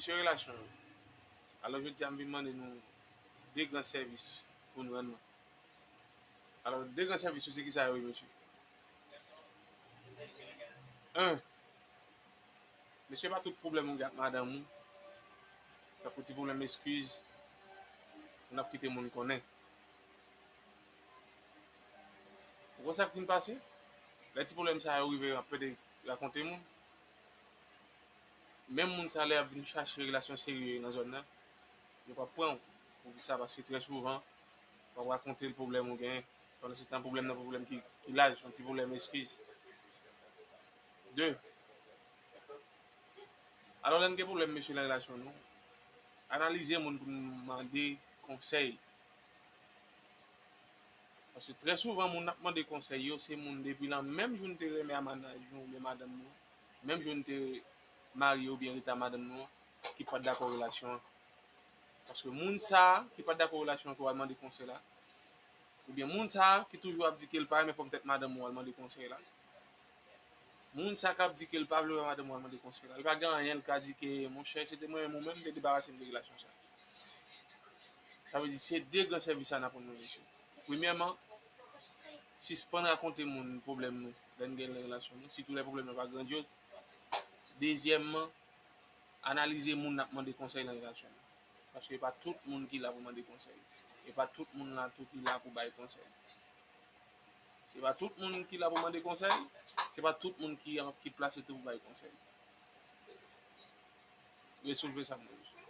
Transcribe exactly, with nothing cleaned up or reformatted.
Mesye relasyon yo. Alò, jodi a, m vin mande nou de gran sèvis pou n rann mwen. Alò, de gran sèvis yo, se ki sa yo ye, mesye? En, mesye, pa tout pwoblèm ou gen ak madanm ou, tankou ti pwoblèm eskiz, n ap kite moun konnen. Ou konn sa k vin pase? Lè ti pwoblèm sa yo rive, y ap pede rakonte moun. Menm moun sa, lè y ap vin chache relasyon serye nan zòn nan, yo p ap pran w. Poukisa? Paske trè souvan, w ap rakonte l pwoblèm ou genyen. Pandan se tan, pwoblèm nan pwoblèm ki, ki laj, yon ti pwoblèm eskiz. De. Alò, lè n gen pwoblèm, mesye, nan relasyon nou, analize moun pou n mande konsèy. Paske trè souvan, moun n ap mande konsèy yo, se moun depi nan menm jou n te renmen a manaj nou oubyen madanm nou, menm jou n te marye oubyen rete a madanm nou an, ki pa t dakò relasyon an. Paske moun sa a ki pa t dakò relasyon an ke w al mande konsèy la, oubyen moun sa a ki toujou ap di ke l pa renmen fòm tèt madanm ou al mande konsèy la, moun sa k ap di ke l pa vle wè madanm ou al mande konsèy la, li pa gen anyen l ka di ke, monchè, si se te mwen menm ou menm, m te debarase m de relasyon sa. Sa vle di, se de gran sèvis sa n ap rann nou, mesye. Premyèman, sispann rakonte moun pwoblèm nou lè n gen nan relasyon nou, sitou lè pwoblèm nan pa grandyoz. Dezyèmman, analize moun n ap mande konsèy nan relasyon nou. Paske e pa tout moun ki la pou mande konsèy. E pa tout moun la tou ki la pou bay konsèy. Se pa tout moun ki la pou mande konsèy. Se pa tout moun ki, ki plase tou pou bay konsèy. Resoulve sa pou mwen, mesye.